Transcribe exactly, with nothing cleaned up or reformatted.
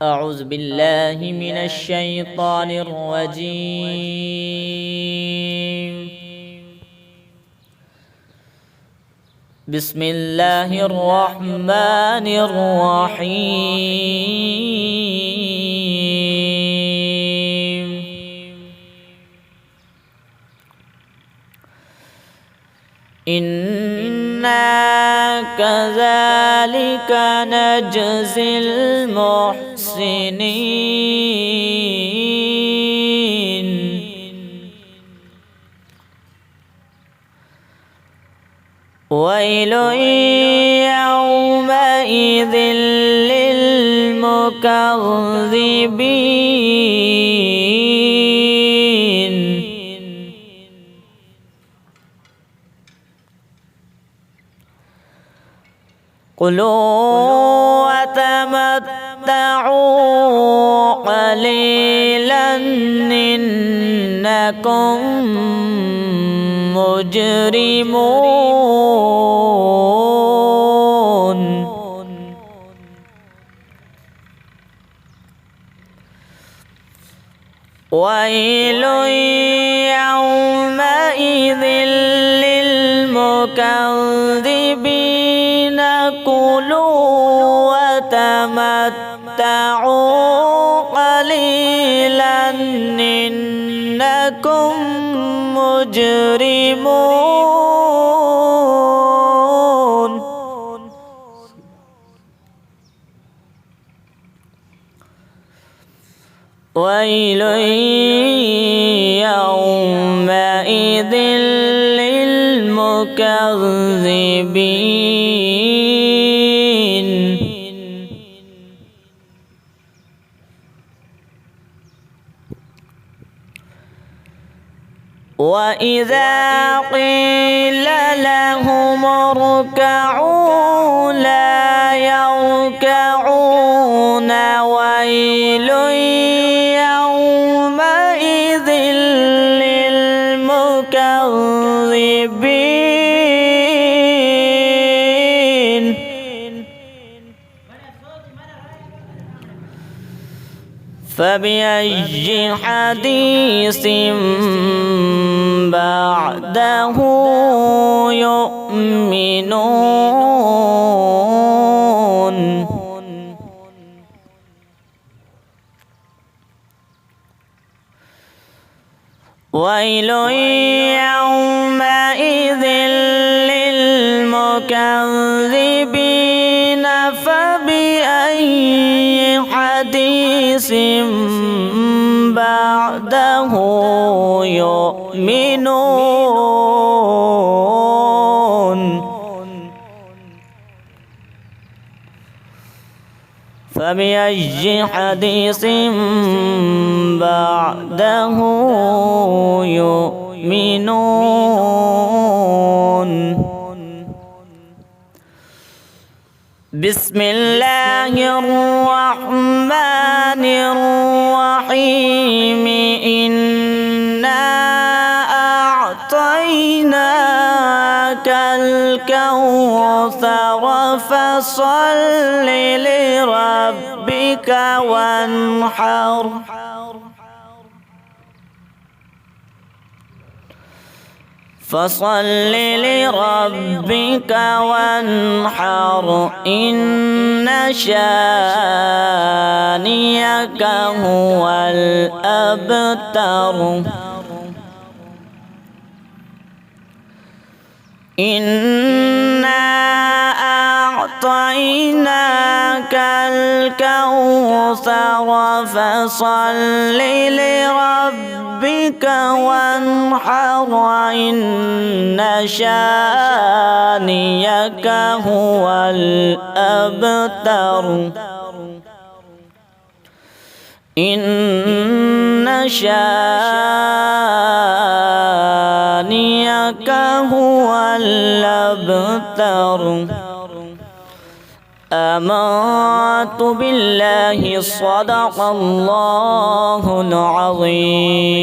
أعوذ بالله من الشيطان الرجيم. بسم الله الرحمن الرحيم. إنا كذلك نجزي المحسنين. ويل يومئذ للمكذبين. كلوا وتمتعوا قليلا إنكم مجرمون. ويل يومئذ للمكذبين. كلوا وتمتعوا قليلا إنكم مجرمون. ويل يومئذ للمكذبين. وإذا قيل لهم اركعوا لا يركعون. ويل يومئذ للمكذبين. فبأي حديث بعده يؤمنون. ويل يومئذ للمكذبين. فبأي حديث بعده يؤمنون. فبأي حديث بعده يؤمنون. بسم الله الرحمن الرحيم. إنا أعطيناك الكوثر. فصل لربك وانحر. فصل لربك وانحر. إن شانئك هو الأبتر. إنا أعطيناك الكوثر. فصل لربك وانحر. إن شانئك هو الأبتر. إن شانئك هو الأبتر. آمنت بالله. صدق الله العظيم.